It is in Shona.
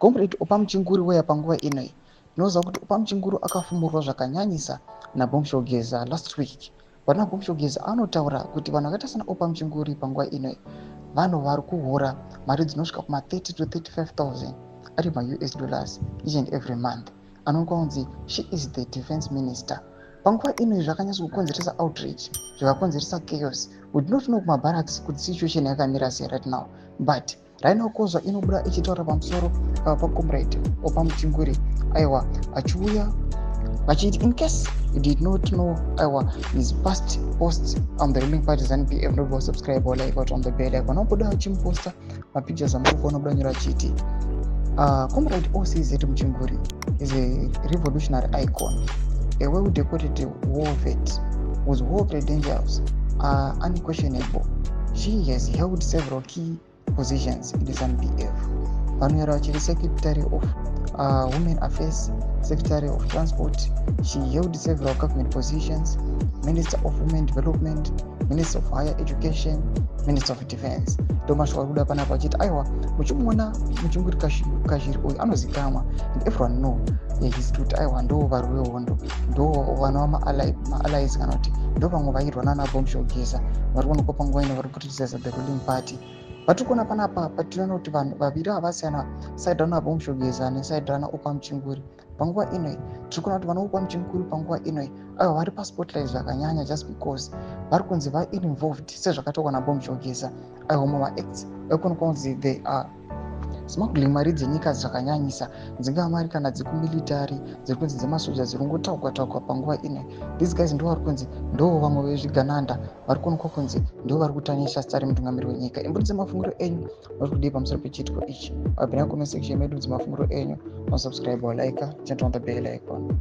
Comrade Oppah Muchinguri weya panguva inoi. Tinoziva kuti Oppah Muchinguri akafumurwa zvakanyanyisa naBombshell Geza last week. Vana Bombshell Geza anotaura kuti vanhu vakaita sana Oppah Muchinguri panguva inoi vanhu vari kuhora mari dzinosvika kuma 30 to 35,000 ari maUS dollars each and every month. Anoonekwa kunzi she is the defense minister. Panguva ino zvakanyatsa kukonzeresa outrage, zvikakonzeresa chaos. We do not know kumabarracks kuti situation yakamira sei right now, but right now kozwa inobuda ichitaura pamusoro pacomrade Oppah Muchinguri. Aiwa, achiuya vachiti, in case you did not know, aiwa, his past posts on the ruling party ZANU PF, not subscribe or like on the bell icon. Anobuda achimuposta mapictures amuri kuona buda nyora achiti Comrade OCZ Muchinguri is a revolutionary icon, a well decorated war vet whose war credentials are unquestionable. She has held several key positions in the ZANU-PF. Vanonyora vachiti Secretary of Women Affairs, Secretary of Transport. She held several government positions: Minister of Women Development, Minister of Higher Education, Minister of Defense. Ndo mashoko ari kuda panapa achiti aiwa, muchimuona Muchinguri Kashiri uyu anozikamwa and everyone know his kuti aiwa, ndo varwi vehondo, ndo vana vamaallies, kana kuti ndo vamwe vairwa nana Bombshell Geza vari kuonekwa panguva ino vari kucriticize the ruling party. Vatiri kuona panapa patinoona kuti vanhu vaviri havasiyana, side rana Bombshell Geza neside rana Oppah Muchinguri. Panguva inoi tiri kuona kuti vana Oppah Muchinguri panguva inoi aiwa, vari paspotlight zvakanyanya just because vari kunzi vainvolved sezvakataurwa naBombshell Geza. Aiwa, mumaacts ekuonekwa kunzi they are smuggling mari dzenyika zvakanyanyisa, dzingava mari kana dzekumilitary dziri kunzi dzemasoja dziri kungotaugwa taugwa panguva ino. These guys ndo vari kunzi ndo vamwe vezvigananda vari kuonekwa kunzi ndo vari kutarnisha zita remutungamiri wenyika. Imbudzi mafungiro enyu vari kudii pamusoro pechiitiko ichi? Vapinda comment section medu dzemafungiro enyu, masubscribe, like, turn on the bell icon.